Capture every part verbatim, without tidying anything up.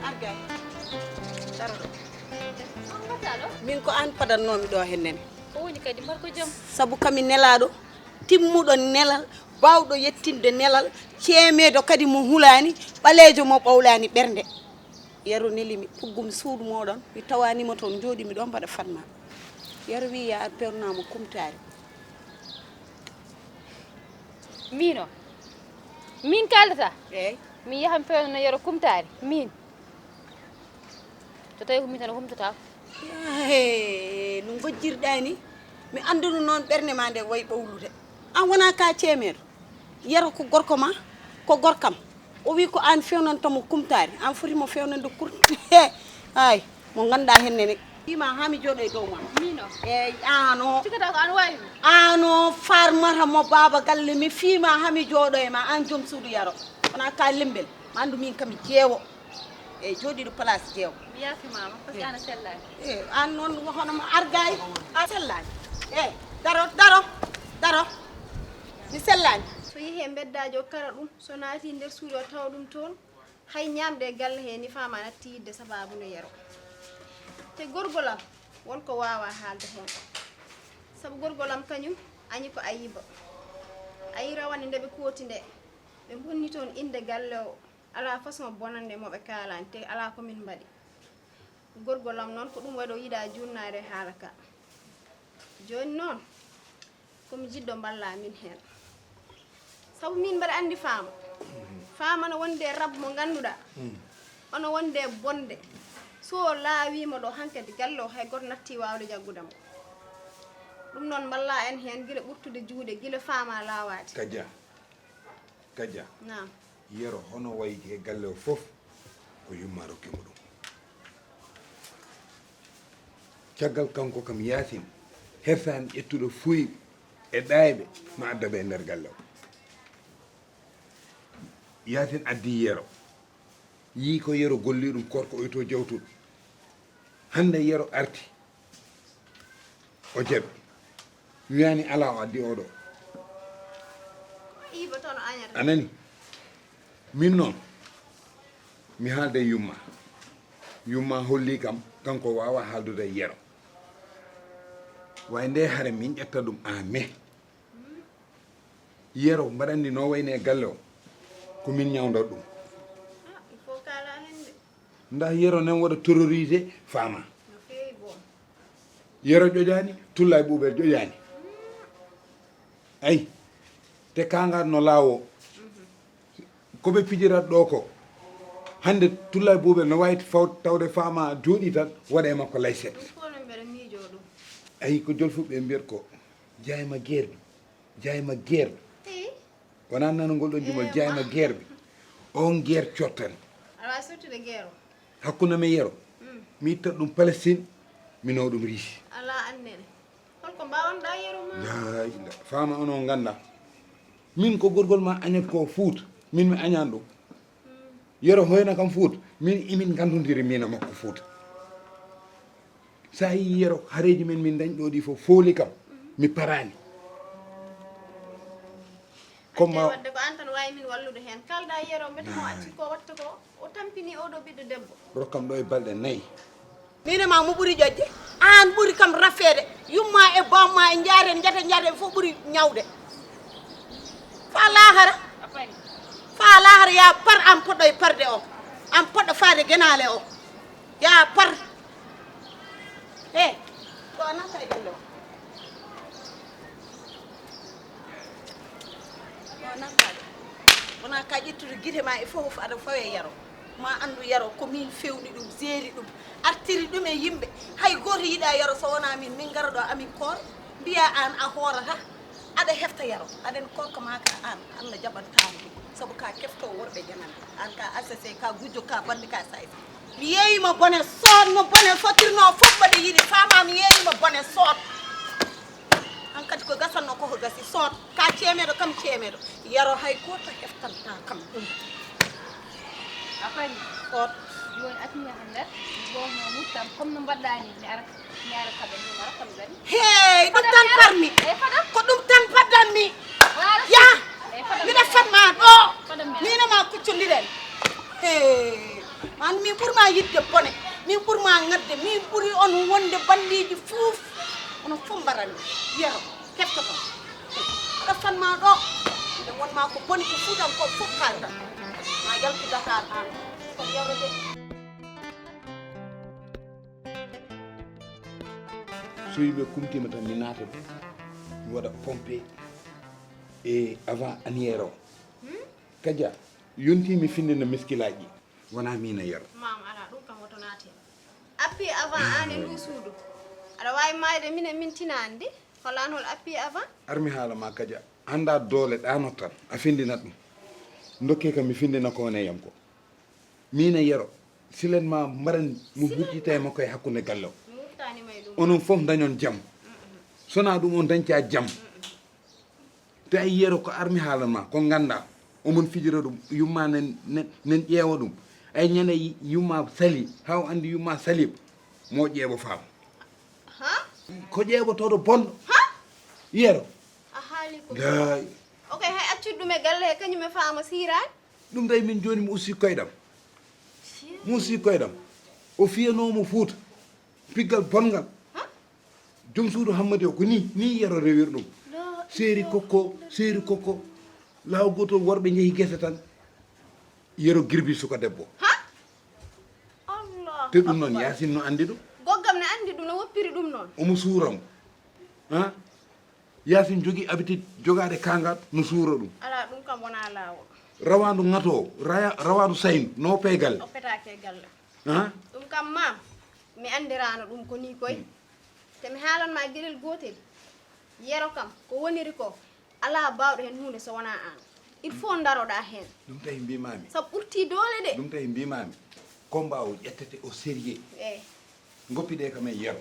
Argay. Daro ɗo. On ngata ɗo? Min ko an padannoomi ɗo hennene. Ko woni kadi, mbar ko jam? Sabu kami nelaaɗo, timmuɗo nelal, baawɗo yettinde nelal, ceemeedo kadi mo hulaani, ɓaleejo mo ɓawlaani ɓernde. Yero neli mi, puggumi suudu mooɗon, mi tawaani mo toon, njooɗi mi ɗoon mbaɗa fatma. Yero wi, "Ya ar pewnanaa mo kumtaari." Miin o? Miin kaaldata? Eey. Mi yahan pewnana Yero kumtaari? Miin? So tawii ko miin tan o humtataako. Hee, no ngojjirɗaa ni? Mi annduno noon ɓernde maa nde wayi ɓawlude. Aan wonaa ka ceemeedo. Yero ko gorko ma, ko gorkam. O wi ko aan fewnanta mo kumtaari. Aan foti mo fewnande kurti. He, ay, mo nganndaa heen nene. Fii ma haa mi jooɗo e dow ma. Miin o? Eey, aan o. Cikkata ko aan waawi mi? Aan o farmata mo baaba galle mi fii ma haa mi jooɗo e ma, aan joom suudu Yero. Wonaa ka lembel. Ma anndu miin kam mi jeewo. E jooɗiiɗo place jeew. Mi yaafimaama, par ce que aan a sellaani. E, aan noon hono ma argaay, a sellaani. E, daro, daro, daro. Mi sellaani. So yehi e mbeddaaji o kara ɗum, so naati nder suudu o tawa ɗum toon, hay ñaamde e galle hee ni faama natti yidde sabaabu nde Yero. Te gorgol am, won ko waawaa haalde heen. Sabu gorgol am kañum, añi ko ayiba. Ayi rawane nde ɓe kooti nde, ɓe mbonni toon innde galle o. Alaa façon bonannde mo ɓe kaalaani, te alaa ko min mbaɗi. Gorgol am noon, ko ɗum waɗi o yiɗaa juutnaade e haala ka. Jooni noon, ko mi jiɗɗo mballaa min heen. Sabu min mbaɗa anndi faama. Faama no wonde rab mo ngannduɗaa. Ono wonde bonde. So o laawiima ɗo hankadi galle o, hay gooto nattii waawde jaggude mo. Ɗum noon mballaa en heen gila ɓurtude juuɗe, gila faama laawaade. Kaja. Kaja. Naam. Yero hono wayi e galle o fof ko yumma rokki mo ɗum. Caggal kanko kam Yaasin hersaani ƴettuɗo fuy e ɗaayɓe ma adda ɓe e nder galle o. Yaasin addi Yero. Yii ko Yero golli ɗum korko oyto jawtuɗo. Hannde Yero arti. O jaɓi. Wiyaani alaa o addi oɗo. Ibo toon o añata. A nani? Min noon, mi haalda e yumma. Yumma holli kam, kanko waawa haaldude e Yero. Way nde hare min ƴetta ɗum a me. Yero mbaɗanni no wayne e galle o. Ko min ñawndata ɗum. Ah, il faut kala hende. Nda Yero nen waɗa terroriser faama. No feewi boom. Yero ƴoƴaani, Tulla e Ɓuuɓel ƴoƴaani. Ay, te kaangaar no laawo. Ko ɓe pijirat ɗo ko, hannde Tulla e Ɓuuɓel no waawi faw-, tawde faama jooɗii tan, waɗa e makko layset. Ɗum fof no mbeɗa miijoo ɗum. Ay, ko jolfuɓe mbiyata ko, jaay ma geer bi, jaay ma geer bi. Eyi. Wonaa nanugol ɗon jumol, eh, jaay ma geer bi. On geer cottani. Aɗa waawi sottude geer o? Hakkunde men Yero. Mm. Mi itta ɗum Palestine, mi nawa ɗum Riisi. Alaa annene. Holko mbaawon-ɗaa Yero ma? Laa ilaa. Faama onon ngannda. Min ko gorgol ma añat ko Fuuta. Min mi añaani ɗum. Mm. Yero hoyna kam Fuuta. Min imin nganndondiri min e makko Fuuta. So a yii Yero, hareeji men min ndañi ɗo ɗi fof, fooli kam, mi paraani. Comme wadde ko aan tan waawi min wallude heen. Kaalda Yero, mbete mo acci ko watta ko, o tampini oɗo ɓiɗɗo debbo. Rokkam ɗo e balɗe nayi. Min e ma mo ɓuri ƴoƴde, aan ɓuri kam rafeede, yumma e bamma e njaareen, njata njaareen fof ɓuri ñawde. Faa laahara, faa laahara yaa par aan poɗɗo e parde o, aan poɗɗo faade genaale o. Yaa par. He, ko a natta e galle o. Ko a natta de. Wona ka ƴettude gite ma e fof, fof aɗa fawe Yero. Ma anndu Yero ko min fewni ɗum, jeeri ɗum, artiri ɗum e yimɓe. Hay gooto yiɗaa Yero so wonaa min, min ngara ɗo amin koora, mbiyaa aan a hoorata, aɗa hefta Yero, aɗen korka maa ka aan, Allah jaɓantaama ɗum, sabu ka keftoowo worɓe jananɓe, aan ka asese, ka gujjo, ka bandi, ka sayse. Mi yeeyi mo bone soot, mo bone fottirnoo fof mbaɗa yiɗi, faama mi yeeyi mo bone soot. Hankadi ko gasatnoo ko ko gasi soot, ka ceemeeɗo kam ceemeeɗo, Yero hay gooto heftanta kam ɗum. A faami? Soot. Jooni accu mi yaha nder, mi ɓoorno muttam, comme no mbaɗɗaa ni, mi ara, mi ara kaɓe, mi ara kaɓe kadi. Hey, ɗum tan parmi. Ko ɗum tan paddanmi. Yaha, miɗa fatma ɗo. Min e ma kuccondiren. Hey, an min ɓurma yiɗde bone. Min ɓurma ŋadde. Min ɓuri on wonde bandiiji fof. Onon fof mbarami. Yero, keftoto. Aɗa fatma ɗo. Miɗa wonma ko boni ko fuutan ko fof kalda. Ma yaltu Dakar an. Ko Yero de. So yimɓe kumtima tan mi naata ɗum, mi waɗa pompe e avant annière o. Kaja, yonti mi finde no miskilaaji. Wona mina Yero. Maam, alaa ɗum kam woto naate. Appi avant aan e ndu suudu. Aɗa waawi maayde min e min tinaani de. Holaan hol appi avant? Armi haala ma Kaja. Annda doole ɗaanot tan. A findinat ɗum. Ndokke kam mi findina ko woni e yam ko. Min e Yero, silen ma mbaran mo huccita e makko e hakkunde galle o. Onon fof dañon jam. Sona ɗum on dañca jam. Te ay Yero ko armi haalan ma, ko ganda, omon fijira ɗum, yumma nen, nen, nen ƴeewa ɗum. Ay ñande yumma sali, haa o andi yumma sali, mo ƴeewa faam. Ha? Ko ƴeewa todo bonɗo. Ha? Yero. A haali ko. Lay. O kay hay accude ɗum e galle he kañum e faama siiraani. Ɗum tawi min jooni mi usti koyɗam. Mi usti koyɗam. O fiyanoomo Fuuta. Piggal bonngal. Joom suudu Hammadi o ko ni, ni Yero rewir ɗum. Seeri kokko, seeri kokko. Laaw gootol worɓe njehi gese tan. Yero girbi suka debbo. Ha? Allah. Te ɗum noon Yaasin no anndi ɗum. Goggam ne anndi ɗum, no woppiri ɗum noon. Omo suura mo. Ha? Yaasin jogii habitude jogaade kaangal no suura ɗum. Alaa, ɗum kam wonaa laawol. Rawaandu ŋato, raya-, rawaandu saynu, no pay galle. O petaake e galle. Ha? Ɗum kam maam, mi anndiraano ɗum ko nii koy. Hmm. Te mi haalan ma geɗel gootel. Yero kam, ko woniri ko, alaa baawɗo heen huunde so wonaa aan. Il faut ndaroɗaa heen. Ɗum tawi mbiimaami. Sabu ɓurtii doole de. Ɗum tawi mbiimaami. Combat o ƴettete au sérieux. Eh. Ngoppi ɗe kam e Yero.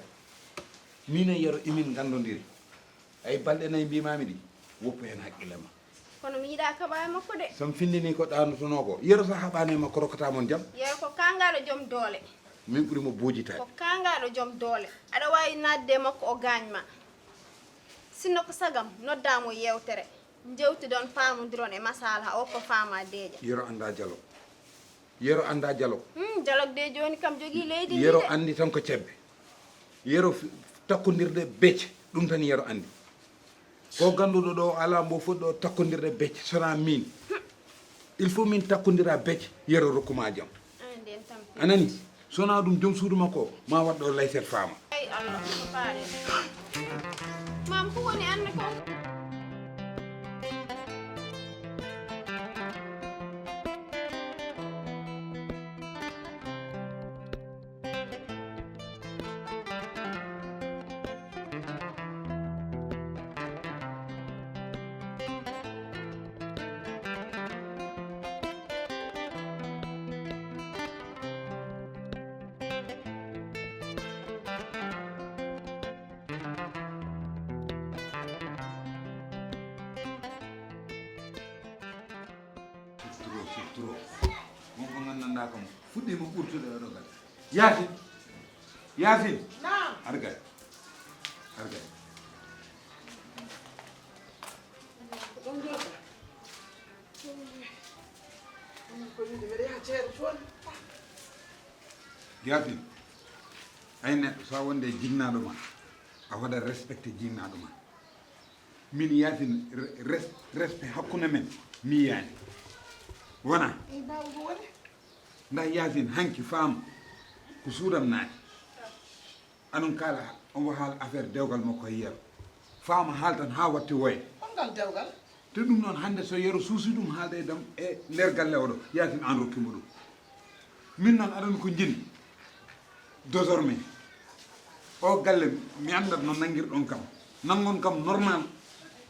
Min e Yero imin nganndondiri. Ay balɗe nayi mbiimaami ɗi. Woppu heen hakkille ma. Kono mi yiɗaa kaɓa e makko de. So mi findinii ko ɗaanotonoo ko. Yero so haɓaani e makko rokkata mon jam. Yero ko kaangaaɗo joom doole. Min ɓuri mo buujitaade. Ko kaangaaɗo joom doole. Aɗa waawi naatde e makko o gaañ ma. Sinno ko sagam, noddaa mo yeewtere. Njewtidon, paamondiron e masala o ko faama deeƴa. Yero anndaa jalo. Yero anndaa jalo. Hmm, jalo de jooni kam jogii leydi ndi de. Yero anndi tan ko cebbe. Yero f-, takkondirde becce, ɗum tan Yero anndi. Ko gannduɗo ɗo alaa mbo foti ɗo takkondirde becce, sonaa min. Il faut min takkondira becce, Yero rokkuma jam. Ay, nden tampere. A nani? Sonaa ɗum joom suudu makko, ma waɗ ɗo layset faama. Ay, Allah, ko faale. Maam, ko woni anne ko? C'est trop, c'est trop. Won ko nganndanɗaa kam fuɗɗiima ɓurtude oɗo kadi. Yaasin! Yaasin! Naam. Ar gay. Ar gay. Ko ɗon jooɗa? Ko wiide mbeɗa yaha ceeɗa toon. Yaasin, ay neɗɗo, so a wonde e jinnaaɗo ma, a waɗa respecté jinnaaɗo ma. Min Yaasin, re-, res-, respect hakkunde men, mi yiyaani. Wona? Eyi, baaba, ko woni? Ndaa Yaasin, hanki faam ko suudam naati. Anon kaala, omo haala affaire dewgal makko e Yero. Faama haaltan haa watti woya. Hongal dewgal? Te ɗum noon, hannde so Yero suusi ɗum haalda e dam e nder galle oɗo, Yaasin aan rokki mo ɗum. Min noon aɗon ko njini. Désormais, o galle mi anndat no nanngirɗon kam. Nanngon kam normal.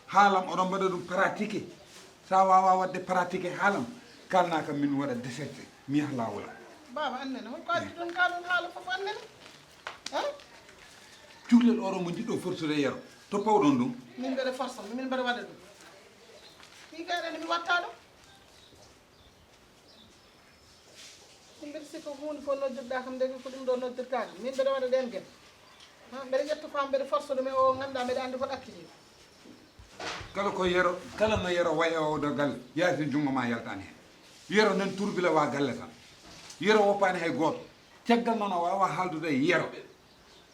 Haalam oɗon mbaɗa ɗum pratiqué. So a waawaa waɗde pratiqué haalam, kaalnaa kam min waɗa déserté. Mi yaha laawol am. Baaba, annene, hol ko addi ɗum kaa ɗum haala fof annene? Hein? Cuklel oɗo mo njiɗɗo forsude Yero, to pawɗon ɗum? Min mbeɗa forsa, min mbeɗa waɗa ɗum. Fii kay ɗen mi watta ɗum. Min mbeɗa sikka ko huunde fof noddirɗaa kam, ndeke ko ɗum ɗo noddirtaa kam. Min mbeɗa waɗa ɗeen geɗe. Ha, mbeɗa ƴetta ko am, mbeɗa forsa ɗum e o nganndaa mbeɗa anndi ko ɗakkiti. Kala ko Yero, kala no Yero wayi e oɗo galle, Yaasin junngo ma yaltaani heen. Yero nan turbila wa galle tan. Yero woppaani hay gooto. Caggal noon a waawaa haaldude e Yero.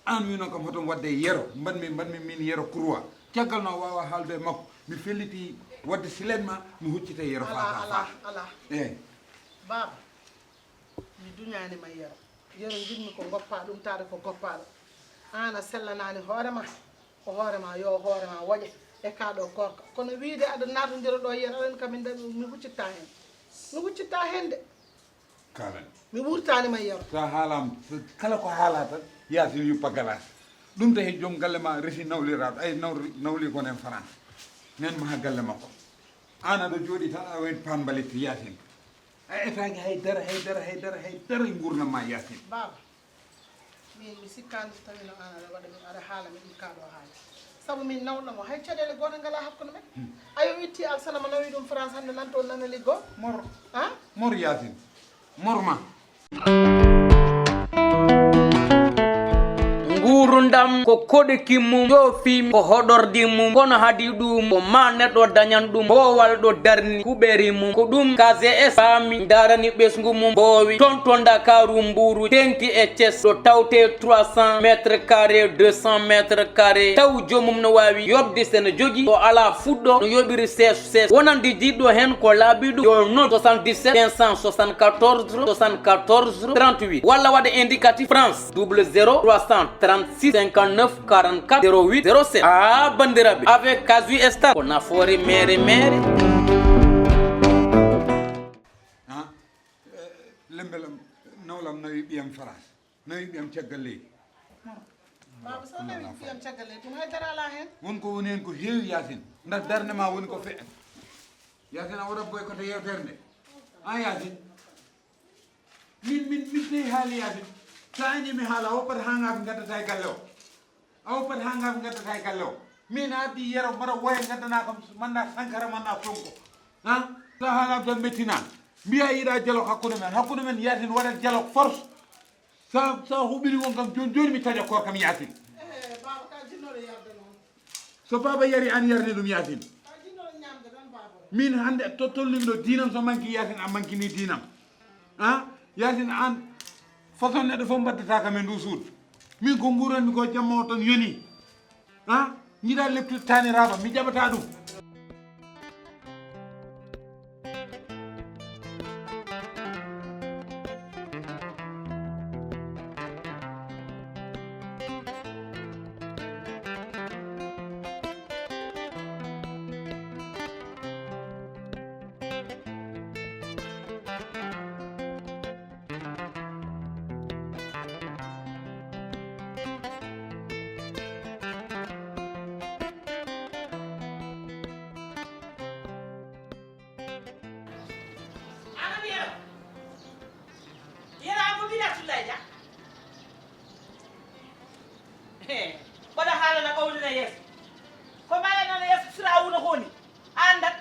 Aan wino kam hoto mi waɗde Yero, mbaɗmi, mbaɗmi min Yero kurwa. Caggal noon a waawaa haaldude e makko. Mi felliti waɗde silen ma, mi huccita Yero. Alaa, faasa, alaa, faasa. Alaa. Eey. Baaba, mi duñaani ma Yero. Yero njiɗmi ko ngoppaa ɗum, taade ko goppaaɗo. Aan a sellanaani hoore ma. Ko hoore ma, yo hoore ma woƴe e kaa ɗo koorka. Kono wiide aɗa naatondira ɗo Yero, aɗa anndi kam min dañi, mi huccittaa heen. Mi huccittaa heen de. Kaalan. Mi wurtaani ma Yero. So a haalaama, so kala ko haalaa tan, Yaasin yuppa galaas. Ɗum tahi joom galle ma resi nawliraaɗo, ay nawri-, nawli ko nen France. Nen maha galle makko. Aan aɗa jooɗi tan, aɗa wayi paan mbalit Yaasin. A etaaki hay dara, hay dara, hay dara, hay dara e nguurndam ma Yaasin. Baaba, min mi sikkaani so tawii no aan aɗa waɗa min, aɗa haala min ɗum kaa ɗo haali. Sabu min nawɗo mo, hay caɗeele goote ngalaa hakkunde men. Hmm. Ayo itti Alsana mo nawi ɗum France hannde nan toon nana liggoo. Mor. Ah? Mor Yaasin. Mor ma. Nguurundam ko koɗiki mum, joofi mum, ko hoɗordi mum, kono hadi ɗum, ko ma neɗɗo dañan ɗum, boowal ɗo darni, kuɓeri mum, ko ɗum K G S faami, darani ɓesngu mum, boowi, toon to Ndakaaru, Mbuuru, teŋti e Thiès, ɗo tawte trois cents mètres carrés, deux cents mètres carrés, taw joomum no waawi yoɓde, so no jogii, o alaa fuɗɗo, no yoɓiri seeso, seeso. Wonande jiɗɗo heen ko laabi ɗum, yo noddu soixante-dix-sept cinq cent soixante-quatorze soixante-quatorze trente-huit, walla waɗa indicatif France, double zéro trois cent trente-six cinquante-neuf quarante-quatre zéro huit zéro sept. Ah, banndiraaɓe, avec Casu Star, ko nafoore meere meere. Ah, eh, lembel am, nawlam nawi ɓiyam France. Nawi ɓiyam caggal leydi. Baaba, so nawi ɓiyam caggal leydi, ɗum hay dara alaa heen. Won ko woni heen ko heewi, Yaasin. Ndax darnde ma woni ko fe-, Yaasin, a waɗat boy ko to yeewtere nde. An, Yaasin. Min, min, min tawi haali, Yaasin. So a añii mi haala, a woppat haa ngaafi ngaddata e galle o. A woppat haa ngaafi ngaddata e galle o. Min a addi Yero mbaɗa woya ngaddana kam mandat Sankara, mandat Sonko. Ha? So a haala tan mettina. Mbiya yiɗa dialogue hakkunde men. Hakkunde men, Yaasin, waɗat dialogue force. Sa, sa huɓini won kam jooni jooni mi taƴa koor kam, Yaasin. Eh, baaba, ka jinnoɗo yarde noon. So baaba yari, an yarne ɗum, Yaasin. Ka jinnoɗo ñamde tan, baaba. Min hannde to tolnimi ɗo, diinam so manki, Yaasin, a mankini diinam. Ha? Yaasin, an façon neɗɗo fof mbaddata kam e ndu suudu. Min ko nguuranmi ko jamma o tan yoni. Ha? Jiɗa leptude taaniraaɗo, mi jaɓata ɗum. Ana mi Yero. Yero, a ko mbiɗa Abdoulaye Dia? He, mboɗo haalana ɓawlina yeeso. Ko mbaɗa noon yeeso Firawuna ko woni? Aan dat.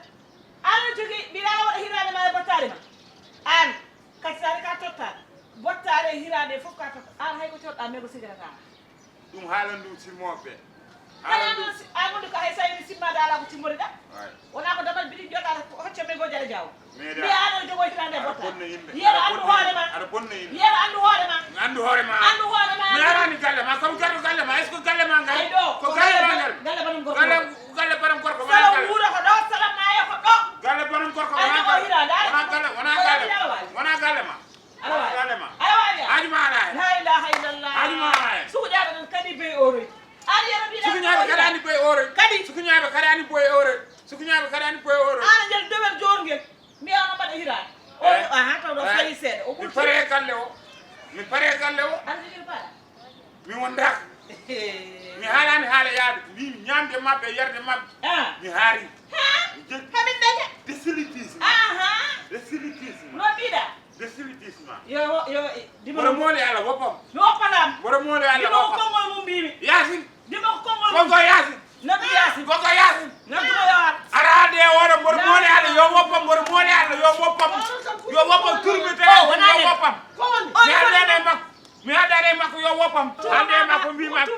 Aan no jogii mbiɗa waɗa hiraande ma e bottaari ma. Aan, kadi taari ka totta. Bottaari e hiraande fof ka totta. Aan hay ko coɗɗa mais ko sigirata. Ɗum haalan ɗum simmooɓe ɓe. Haalan ɗum. Ay, si-, ay, wonde ko hay so a yii simmaade alaa ko timmoriɗa. Ay. Wonaa ko damal biɗi joɗaata ko hocca men goo jara jaawo. Meeɗa. Mbiya aɗa jogo hitaande e aɗa botta. Bonna yimɓe. Yero, aɗa anndu bonna hoore yimɓe. Ma. Aɗa bonna yimɓe. Yero, anndu hoore ma. Anndu hoore ma. Anndu hoore ma. Mi araani galle ma, ko mi garɗo galle ma. Est-ce que galle ma ngal? Ay, ɗo, ko ko galle ma ngal. Galle banum gorko. Galle, galle banum gorko. Sala wona galle. Wuuro ko ɗo, sala maayo ko ɗo. Galle banum gorko. Ay, wona ɗo galle. Hitaande, ay. Wona galle, wona galle. Wona galle ma. Aɗa waawi. Aɗa waawi. Aɗa waawi. Haaju ma alaa hen. La ilaha illallah. Haaju ma alaa hen. Sukuƴaaɓe noon kadi bey ooroy. Aɗa yero mbiɗa. Sukuñaaɓe kadi ani boy ooroy. Kadi. Sukuñaaɓe kadi ani boy ooroy. Sukuñaaɓe kadi ani boy ooroy. Aɗa njel dewel joorngel. Mbiya no mbaɗa hiraade. O, eh, aha, taw ɗo, eh, fayi seeɗa. O ɓuri Pare galle o. Mi pare galle o. Mi wondaaka. Mi haalaani haala yaade. Mbimi ñaamde maɓɓe e yarde maɓɓe. Mi haari. Mi jokki. Hamin daña. Décilitisme. Aha. Décilitisme. No mbiɗa. Décilitisme. Yo, yo, dimo. Mboɗo mooli Allah woppam. Mi woppanaam. Mboɗo mooli Allah woppam. Dimo ko konngol mum mbimi. Yaasin. Dimo ko konngol mum. Konko Yaasin. Nabi Yaasin. Konko Yaasin. Nabi Yaasin. Araade e oɗo mboɗo mooli Allah yo woppam, mboɗo mooli Allah yo woppam. Yo woppam turmite yo woppam. Mi haaldani e makko. Mi haaldani e makko yo woppam. Haalde e makko mbi makko.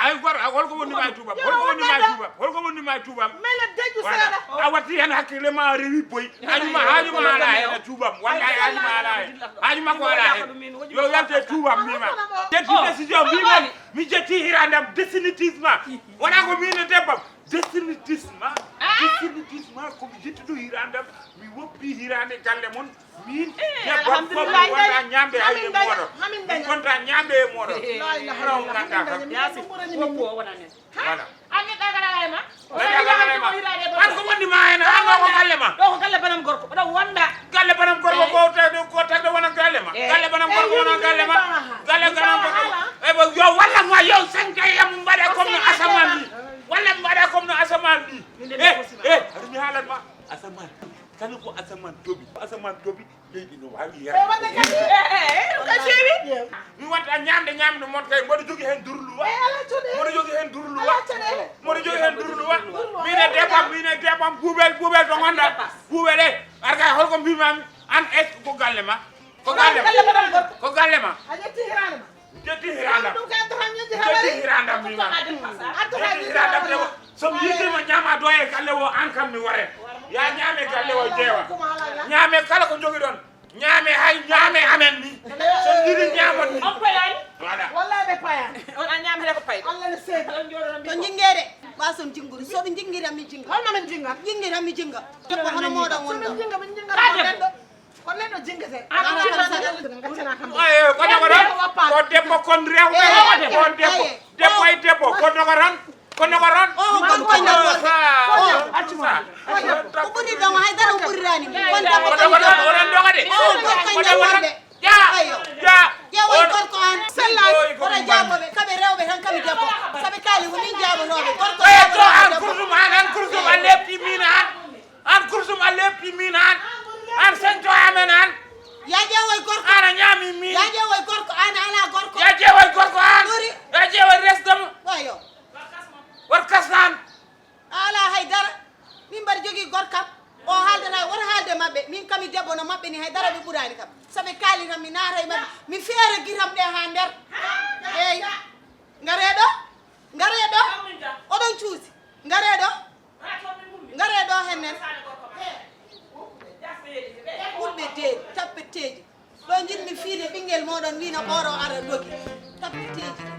Ay gor holko woni ma tuubam. Holko woni ma tuubam. Holko woni ma tuubam. Mele deju seeɗa. A watti hen hakkille ma a rewi boy. Haaju ma haaju ma ala hen a tuubam. Wallahi haaju ma ala hen. Haaju makko ala hen. Yo yalte tuubam mbi ma. Jetti décision mbi ma. Mi jetti hirandam définitivement. Wona ko min e debbam. Définitivement. Définitivement ko mi jetti ɗo hirandam. Mi woppi hirande galle mon. Min debbo fof wonta ñamde hay e mooɗo. Wonta ñamde e mooɗo. Ala on ganda kam. Yaasin woppu o wona nen. Voilà. An neɗɗo agara ay ma. An ko wonni ma hen an ɗo ko galle ma. Ɗo ko galle banam gorko oɗo wonda. Galle banam gorko ko tawde ko tawde wona galle ma. Galle banam gorko wona galle ma. Galle banam gorko. E bo yo walla ma yo sanka yam mbaɗa comme no asaman ni. Walla mbaɗa comme no asaman ni. E e aɗa mi haalat ma asaman. Kala ko asaman tobi asaman tobi. Leydi no waawi yere. Mi wonta ñaamde ñaamde mon kay mboɗo jogi heen durluwa. Mboɗo jogi heen durluwa. Mboɗo jogi heen durluwa. Min e debam min e debam buubel buubel to ngonɗa. Buubel e ar kay holko mbimami an est ce que ko galle ma. Ko galle ma. Ko galle ma. Jetti hirandam. Jetti hirandam mima. Jetti hirandam de. So mi yittima ñaama doye galle o an kam mi ware. Ya ñaame galle o jeewa. Ñaame kala ko jogiɗon. Ñaame hay ñaame amen ni. So jiɗi ñaamon ni. On payani. Voilà. Wallahi ɓe payani. On a ñaamete ko pay. Allah ne seedi. On jooɗono. To jingede. Wason jinggude soɓe jingira mi jinga. Holno min jinga? Jingira mi jinga. Debbo hono moɗon wonɗo. Min jinga min jinga. Ko neɗɗo jingete. Ko debbo kon rewɓe. Kon debbo. Debbo e debbo. Ko nogo tan. Ko nogo tan. O ko koñɗo worɓe. Ko ɓuri ɗon haydara o ɓurirani. Ko debbo koñɗo worɓe. Oɗon doga de. O ko koñɗo worɓe. Ja. Ja. Ƴeewoy gorko an. Sellal. Oɗo jaaboɓe kaɓe rewɓe tan kaɓe debbo. Saɓe kaali ko min jaabotoɓe gorko. An kursum an an kursum a lepti min an. An kursum a leppi min an. An sento amen an. Ya ƴeewoy gorko. An a ñaami min. Ya ƴeewoy gorko an ala gorko. Ya ƴeewoy gorko an. Ɓuri. Ya ƴeewoy resdam. Wayo. War kasnan. Ala hay dara. Min mbaɗa jogii gorkam. O haaldana wota haalde maɓɓe min kami debbo no maɓɓe ni hay dara ɓe ɓuraani kam. So ɓe kaali tan mi naata e maɓɓe mi feere gitam ɗe haa nder. Eeyi. Ngaree ɗo. Ngaree ɗo. Oɗon cuusi. Ngaree ɗo. Ngaree ɗo hennen. Ɓurɓe deedi tappetteeji. Ɗo njiɗmi fiide ɓinngel mooɗon wii no ɓooro ara dogi. Tappetteeji.